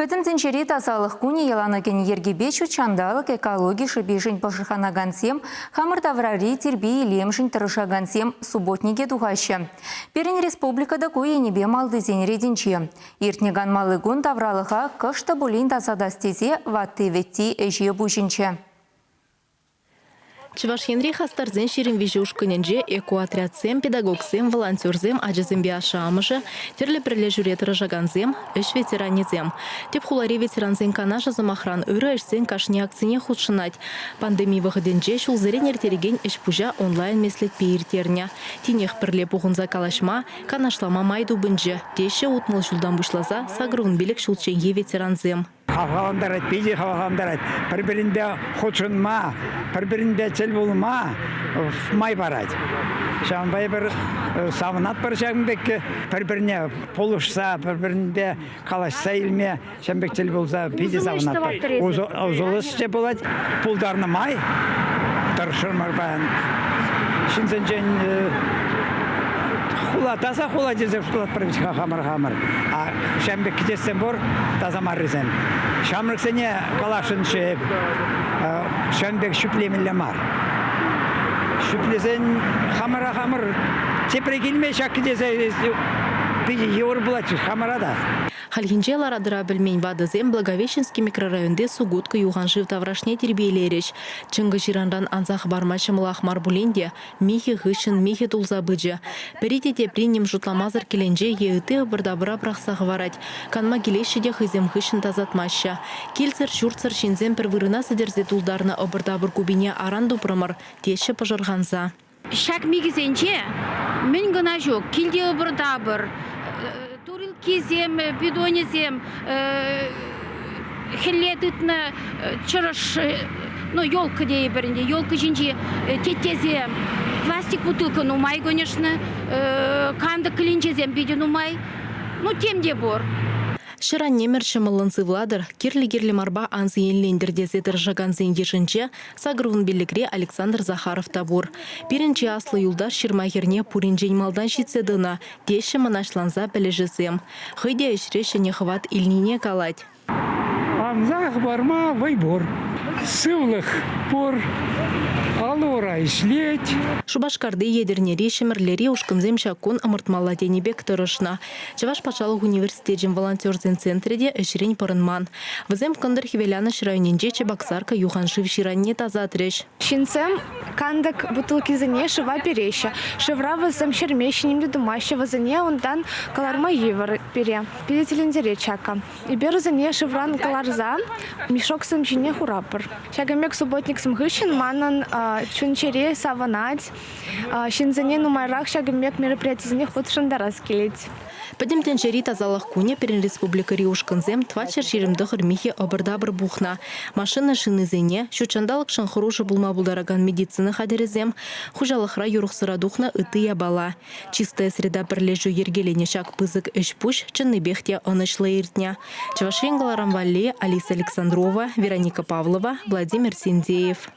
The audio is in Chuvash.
Пӗтӗм тӗнчери тасалӑх кунӗ йӑлана кӗнӗ йӗркепе ҫут ҫанталӑк экологи шӑпишӗн пӑшӑрханакансем, хамӑр таврари тирпей-илемшӗн тӑрӑшакансем субботнике тухаҫҫӗ. Пирӗн республика та ку енӗпе малтисен ретӗнче. Иртнӗ канмалли кун тавралӑха кӑшт та пулин тасатас тесе ватти-вӗтти ӗҫе пуҫӑнчӗ. Чӑваш Енри хастарсен 23 ушкӑнӗнче экоотрядсем, педагогсем, волонтерсем, ачасемпе ашшӗ-амӑшӗ, тӗрлӗ пӗрлешӳре тӑрӑшакансем, ӗҫ ветеранӗсем. Тӗп хулари ветерансен канашӗ, сӑмахран, ырӑ ӗҫсен кашни акцине хутшӑнать. Пандеми вӑхӑтӗнче ҫулсерен ирттерекен ӗҫ-пуҫа онлайн-меслетпе ирттернӗ. Тинех пӗрле пухӑнса калаҫма, канашлама май тупӑнчӗ, теҫҫӗ 60 ҫултан пуҫласа 85 ҫулчченхи ветерансем. Хавхалантарать, питӗ хавхалантарать. Пӗр-пӗринпе хутшӑнма, пӗр-пӗринпе тӗл пулма май парать. Ҫавӑнпа эпир савӑнатпӑр ҫакӑн пек пӗр-пӗрне пулӑшса, пӗр-пӗринпе калаҫса илме ҫавӑн пек тӗл пулса питӗ савӑнатпӑр. Усӑллӑ ӗҫ пулать. Пултарнӑ май тӑрӑшрӑмӑр паян. Ҫынсенчен хула, таса хула тесе шутлатпӑр вӗт-ха хамӑр-хамӑр. А ҫавӑн пек кӗтессем пур, таса маррисем. Ҫамрӑксене каласшӑнччӗ эп, ҫавӑн пек ҫӳплемелле мар. Ҫӳплесен хамӑра хамӑр тепре килме ҫак кӗтесе питӗ йывӑр пулать хамӑра та. Хальхинче лара-тӑра пӗлмен ватӑсем Благовещенски микрорайонти Сугутка юханшыв таврашне тирпейлерӗҫ. Чӑнкӑ ҫыранран анса хӑпарма ҫӑмӑлах мар пулин те, михӗ хыҫҫӑн михӗ тулса пычӗ. Пӗри те тепри ним шутламасӑр кӗленче е ытти ӑпӑр-тапӑра пӑрахса хӑварать. Канма килеҫҫӗ те хӑйсем хыҫҫӑн тасатмаҫҫӗ. Килсӗр-ҫуртсӑр ҫынсем пӗр вырӑна сӗтӗрсе тултарнӑ ӑпӑр-тапӑр купине аран тупрӑмӑр, теҫҫӗ пӑшӑрханса. Ҫак микӗсенче мӗн кӑна ҫук, килти ӑпӑр-тапӑр, турилккисем, бидонӗсем, хӗлле тытнӑ чӑрӑш, ну, елка тейӗпӗр ӗнтӗ, елка ҫинчи теттесем, пластик бутылка нумай, конечно, кантӑк кӗленчесем питӗ нумай, ну, тем те пур. Ҫӗр-аннемӗр ҫӑмӑллӑн сывлатӑр, кирлӗ-кирлӗ марпа ан сиенлентӗр тесе тӑрӑшакансен йышӗнче 85-ре Александр Захаров та пур. Пирӗн чи аслӑ юлташ ҫырма хӗрне пуринчен малтан ҫитсе тӑнӑ, теҫҫӗ мӑнаҫланса пӗлӗшӗсем. Хӑй те ӗҫре ҫӗнӗ хӑват илнине калать. Анса хӑпарма вӑй пур, сывлӑх пур, алӑ-ура ӗҫлет. Шупашкарти, Етӗрнери, Ҫӗмӗрлери ушкӑнсем ҫак кун ӑмӑртмалла тенӗ пек тӑрӑшнӑ. Чӑваш патшалӑх университечӗн волонтерсен центрӗ те ӗҫрен пӑрӑнман. Вӗсем Кӑнтӑр Хӗвеланӑҫ районӗнчи Чебоксарка юханшыв ҫыранне тасатрӗҫ. Ҫынсем кантӑк бутылкисене шыва переҫҫӗ. Шывра вӗсем ҫӗрмеҫҫӗ, ним те тумаҫҫӗ. Вӗсене унтан кӑларма йывӑр пире. Питӗ тӗлӗнтерет ҫакӑ. Эпир вӗсене шывран кӑларса мешоксем ҫине хуратпӑр. Ҫакӑн пек субботниксем хыҫҫӑн манӑн чун-чӗре савӑнать. Ҫынсене нумайрах ҫакӑн пек мероприятисене хутшӑнтарас килет. Пӗтӗм тӗнчери тасалӑх кунӗ пирӗн республикӑри ушкӑнсем 429 михӗ ӑпӑр-тапӑр пухнӑ. Машина шинисене, ҫут ҫанталӑкшӑн хӑрушӑ пулма пултаракан медицина хатӗрӗсем, хуҫалӑхра юрӑхсӑра тухнӑ ытти япала. Чистая среда пӗрлешӳ йӗркеленӗ ҫак пысӑк ӗҫ-пуҫ чӑннипех те ӑнӑҫлӑ иртнӗ. Чӑваш Ен кӑларӑм валли Алиса Александрова, Вероника Павлова, Владимир Синдеев.